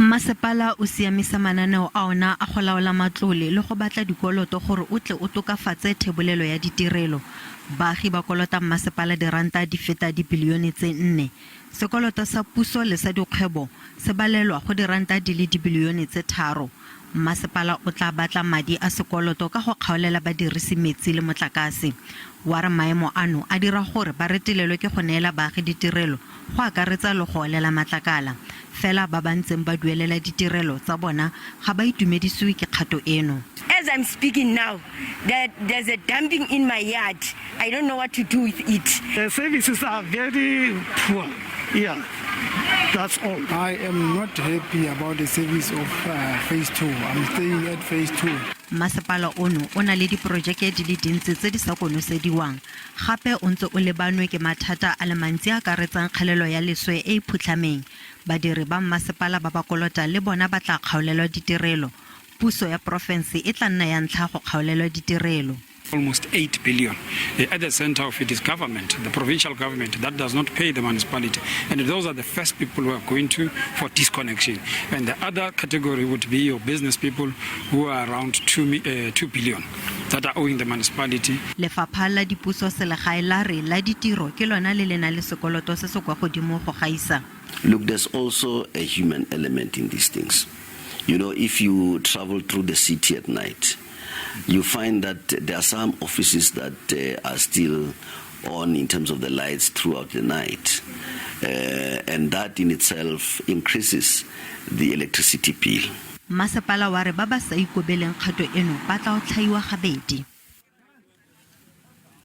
Mmasepala o siamisa mananeo a ona a go laola matlole le go batla dikoloto gore o tle o tokafatse thebolelo ya ditirelo. Baagi ba kolota mmasepala diranta di feta dibilione tse nne. Sekoloto sa puso le sa dikgwebo se balelwa go diranta di le dibilione tse tharo. Mmasepala o tla batla madi a sekoloto ka go kgaolela badirisi metsi le motlakase. Wa re maemo ano a dira gore ba retelelwe ke go neela baagi ditirelo go akaretsa le go olela matlakala. Fela ba ba ntseng ba duelela ditirelo tsa bona ga ba itumedisiwe ke kgato eno. As I'm speaking now, there, there's a dumping in my yard. I don't know what to do with it. The services are very poor. Yeah, that's all. I am not happy about the service of phase two. I'm staying at phase two. Mmasepala ono o na le diporojeke di le dintsi tse di sa konosediwang. Gape o ntse o lebanwe ke mathata a le mantsi a akaretsang kgelelo ya leswe e e phutlhameng. Badiri ba mmasepala ba ba kolota le bona ba tla kgaolelwa ditirelo. Puso ya porofense e tla nna ya ntlha go kgaolelwa ditirelo. Almost 8 billion. At the center of it is government, the provincial government that does not pay the municipality. And those are the first people who are going to for disconnection. And the other category would be your business people who are around 2 billion that are owing the municipality. Lefapha la Dipuso Selegae la re la ditiro ke lona le le nang le sekoloto se se kwa godimo go gaisa. Look, there's also a human element in these things. If you travel through the city at night, you find that there are some offices that are still on in terms of the lights throughout the night. And that in itself increases the electricity bill. Mmasepala wa re ba ba sa ikobeleng kgato eno ba tla otlhaiwa gabedi.